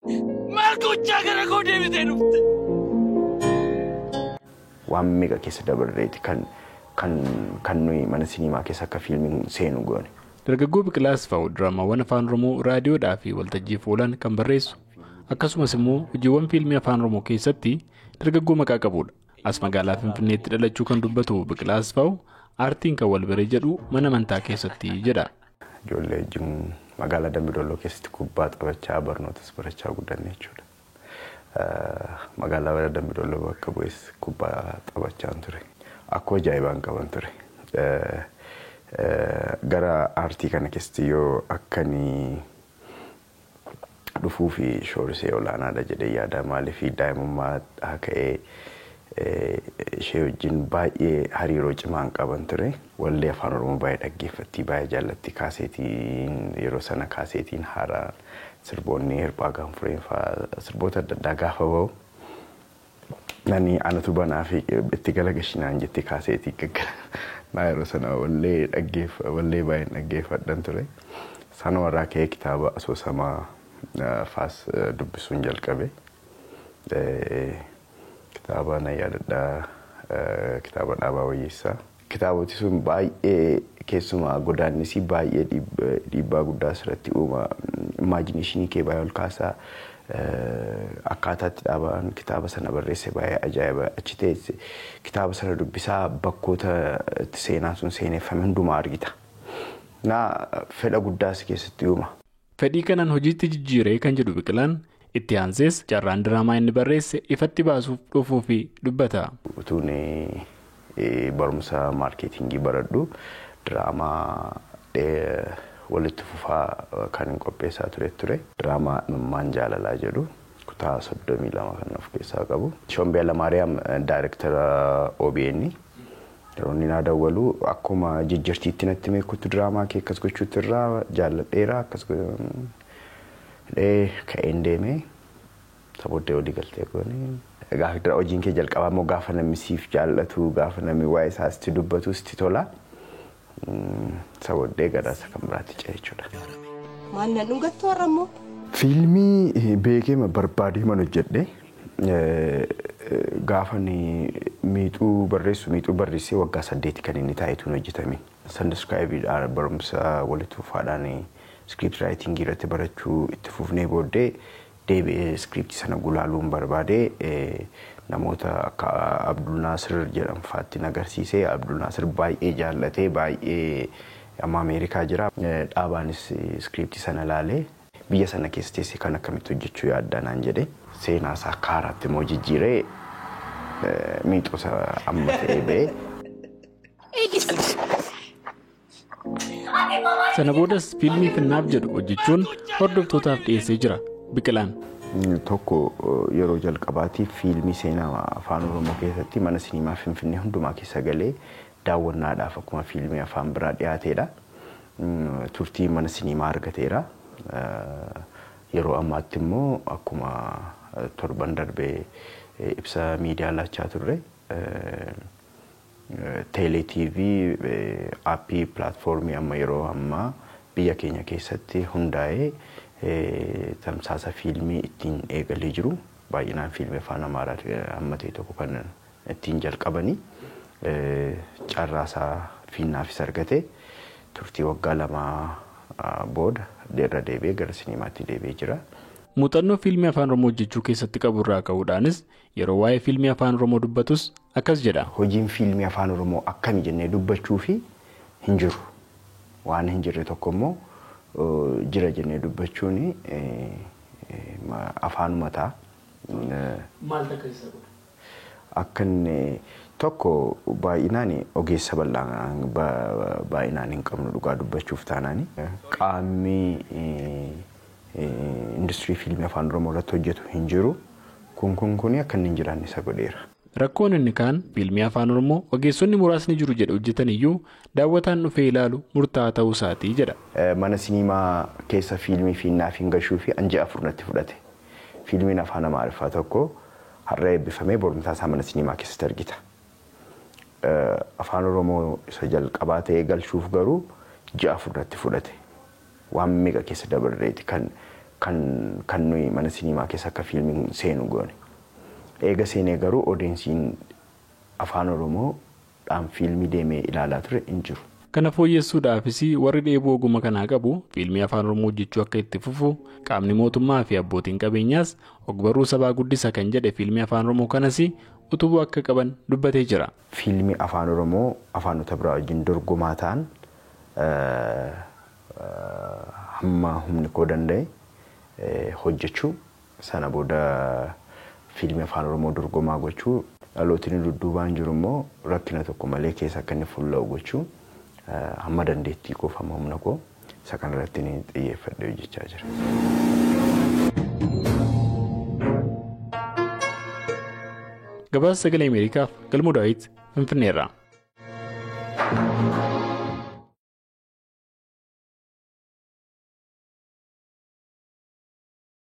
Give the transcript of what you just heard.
Maal gochaa gara koo deebitee dhufte? Waan meeqa keessa dabarreeti kan nuyi mana siniimaa keessa akka fiilmiin seenu goone. Dargaggoo Biqilaa Asfaaw diraamaawwan afaan Oromoo raadiyoodhaa fi waltajjiif oolan kan barreessu, akkasumas immoo hojiiwwan fiilmii afaan Oromoo keessatti dargaggoo maqaa qabudha. As magaalaa Finfinneetti dhalachuu kan dubbatu Biqilaa Asfaaw, aartiin kan wal baree jedhu mana amantaa keessatti jedha. Ijoollee wajjin magaalaa Dambidolloo keessatti kubbaa taphachaa, barnootas barachaa guddanne jechuudha. Magaalaa Dambidolloo bakka bu'es kubbaa taphachaa ture. Akkoo ajaa'ibaan qaban ture. Gara aartii kana keessatti yoo akkanii dhufuu fi shoorisee olaanaadha jedhee yaada. Maaliif, daa'imummaa ka'ee ishee wajjin baay'ee hariiroo cimaan qaban ture. Wallee afaan Oromoo baay'ee dhaggeeffatti, baay'ee jaallatti. Kaaseetiin yeroo sana, kaaseetiin haaraa, sirboonni Hirphaa Gaanfureen fa'aa, sirboota adda addaa gaafa bahu, nani anatu banaa fi itti galagashinaan jetti kaaseetii gaggala. Naa yeroo sana wallee dhaggeeffa, wallee baay'een dhaggeeffadhan ture. Sanuma irraa ka'ee kitaaba asoosamaa faas dubbisuun jalqabe. Kitaaba na yaadadhaa, kitaaba Dhaabaa Wayyeessaa. Kitaaboti sun baay'ee, keessumaa Godaannisii, baay'ee dhiibbaa guddaa asirratti uuma. Imagination kee baay'ee ol kaasaa. Akkaataa itti Dhaabaan kitaaba sana barreesse baay'ee ajaa'iba. Achi teesse kitaaba sana dubbisaa bakkoota itti seenaan sun seeneffame hundumaa argita. Naa fedha guddaas keessatti uuma. Fedhii kanaan hojiitti jijjiiree kan jedhu Biqilaan, itti aansees carraan diraamaa inni barreesse ifatti baasuuf dhufuu fi dubbata. Utuun barumsa marketing baradhu diraamaa walitti fufaa kan hin qopheessaa ture. Diraamaa Imimmaan Jaalalaa jedhu kutaa 32 kan of keessaa qabu. Shombee Alamaariyaam, daayirektara OBN, yeroo inni naa dawwalu akkuma jijjirtiitti natti meekutti, diraamaa kee akkas gochuutti irraa jaalladheera akkas ka'een deemee booddee walii galtee goone. Gaafa hojiin kee jalqabaa immoo, gaafa namni siif jaallatu, gaafa namni waa'ee isaa sitti dubbatu, sitti tola. Isa booddee gara isa kan biraatti ce'e jechuudha. Maal nan dhungattu har'a immoo? Fiilmii beekee barbaadee man hojjedhe. Gaafa Miixuu barreessu, Miixuu barreessee waggaa 8 kan inni taa'etuun hojjetame. Sandaskaayibiidhaan barumsa walitti fufaadhaan script writing irratti barachuu itti fufnee booddee deebi'ee script sana gulaaluun barbaade, namoota akka Abdul Naasir jedhamu faatti agarsiisee, Abdul Naasir baay'ee jaallatee, baay'ee, amma Ameerikaa jira. Dhaabaanis script sana laalee, biyya sana keessa teessee kan akkamitti hojjechuu yaadda naan jedhe. Seenaa isaa akka haaraatti immoo jijjiiree Miixuu amma ta'ee ba'e. Sana boodas fiilmii Finnaaf jedhu hojjechuun hordoftootaaf dhiyeessee jira. Biqilaan. Tokko yeroo jalqabaatiif fiilmii seenaa afaan Oromoo keessatti mana siniimaa Finfinnee hundumaa keessa galee daawwannaadhaaf akkuma fiilmii afaan biraa dhiyaateedha. Turtii mana siniimaa argateera. Yeroo ammaatti immoo akkuma torban darbee ibsa miidiyaa laachaa turre, Teelee TV aappii pilaatfoormii amma yeroo ammaa biyya keenya keessatti hundaa'ee tamsaasa fiilmii ittiin eegalee jiru, baay'inaan fiilmii afaan Amaaraa amma ta'e tokko kan ittiin jalqabanii, carraasaa Finnaafis argate, turtii waggaa 2 booda irra deebi'ee gara siniimaatti deebi'ee jira. Muuxannoo fiilmii afaan Oromoo hojjechuu keessatti qabu irraa ka'uudhaanis yeroo waa'ee fiilmii afaan Oromoo dubbatus akkas jedha. Hojiin fiilmii afaan Oromoo akkami jennee dubbachuu fi hin jiru. Waan hin jirre tokko immoo jira jennee dubbachuun afaanuma ta'a. Maal takka isa godha? Akka inni tokko baay'inaan ogeessa bal'aa baay'inaan hin qabnu, dhugaa dubbachuuf taanaan. Qaamni industirii fiilmii afaan Oromoo irratti hojjetu hin jiru. Kun akka inni hin jiraanne isa godheera. Rakkoon inni kaan fiilmii afaan Oromoo ogeessonni muraasni jiru jedhe hojjetan iyyuu daawwataan dhufee ilaalu murtaa'aa ta'uu isaatii jedha. Mana siniimaa keessa fiilmii Finnaaf hin gashuu fi ji'a 4 natti fudhate. Fiilmiin afaan Amaariffaa tokko har'a eebbifamee borumtaa isaa mana siniimaa keessatti argita. Afaan Oromoo isa jalqabaa ta'ee galchuuf garuu ji'a 4 natti fudhate. Waan meeqa keessa dabarreeti kan Kan nuyi mana siniimaa keessa akka fiilmiin seenu goone. Eega seenee garuu odeyensiin afaan Oromoodhaan fiilmii deemee ilaalaa ture hin jiru. Kana fooyyessuudhaafis warri dheebuu ogummaa kanaa qabu fiilmii afaan Oromoo hojjechuu akka itti fufu qaamni mootummaa fi abbootiin qabeenyaas ogbarruu sabaa guddisa kan jedhe fiilmii afaan Oromoo kanas utubuu akka qaban dubbatee jira. Fiilmii afaan Oromoo afaanota biraa wajjin dorgomaa ta'an hamma humni koo danda'e hojjechuu sana booda fiilmii afaan Oromoo dorgomaa gochuu dhalootni dudduubaan jiru immoo rakkina tokko malee keessa akka inni fulla'u gochuu hamma dandeettii koo hamma humna koo isa kanarratti ni xiyyeeffadhee hojjechaa jira. Gabaasa Sagalee Ameerikaaf Galmoo Daawit Finfinneerraa.